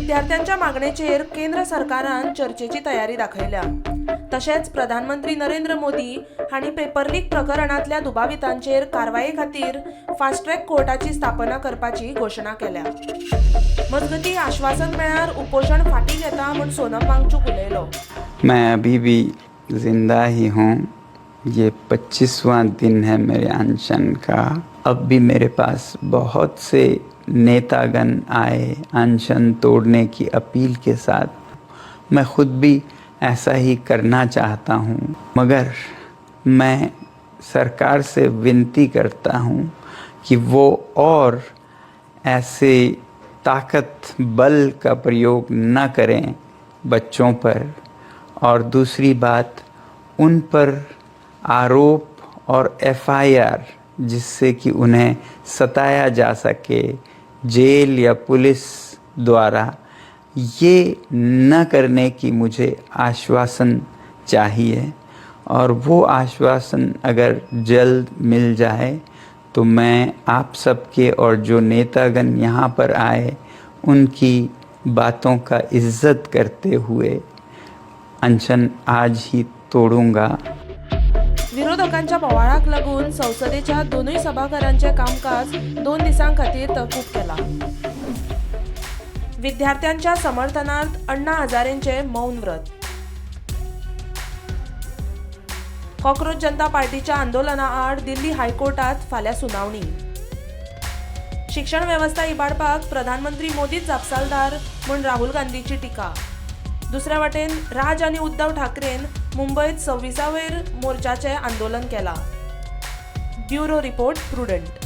विद्यार्थ्यांच्या मागणेचेर केंद्र सरकारान चर्चेची तयारी दाखयल्या. तशेंच प्रधानमंत्री नरेंद्र मोदी हांणी पेपर लीक प्रकरणांतल्या दुबावितांचेर कारवाये खातीर फास्ट ट्रॅक कोर्टाची स्थापना करपाची घोशणा केल्या. मजगतीं, आश्वासन मेळ्ळ्यार उपोशण फाटीं घेता म्हूण सोनम वांगचूक उलयलो. मैं अभी भी जिंदा ही हूँ. ये 25वां दिन है मेरे अनशन का. अब भी मेरे पास बहुत से नेतागण आए अनशन तोड़ने की अपील के साथ. मैं खुद भी ऐसा ही करना चाहता हूँ, मगर मैं सरकार से विनती करता हूँ कि वो और ऐसे ताकत बल का प्रयोग न करें बच्चों पर और दूसरी बात, उन पर आरोप और एफआईआर, जिससे कि उन्हें सताया जा सके जेल या पुलिस द्वारा, ये न करने की मुझे आश्वासन चाहिए और वो आश्वासन अगर जल्द मिल जाए तो मैं आप सबके और जो नेतागण यहाँ पर आए, उनकी बातों का इज्जत करते हुए अनशन आज ही तोड़ूंगा. विरोधकांच्या बोवाळाक लागून संसदेच्या दोनूय सभाघरांचें कामकाज 2 दिसां खातीर तहकूब केलां. विद्यार्थ्यांच्या समर्थनार्थ अण्णा हजारेंचें मौन व्रत. कॉकरोच जनता पार्टीच्या आंदोलना आड दिल्ली हायकोर्टात फाल्यां सुनावणी. शिक्षण वेवस्था इबाडपाक प्रधानमंत्री मोदीच जापसालदार म्हूण राहुल गांधीची टिका. दुसऱ्या वाटेन राज आनी उद्धव ठाकरेन मुंबयत 26 वयर मोर्चाचें आंदोलन केलां. Bureau report, Prudent.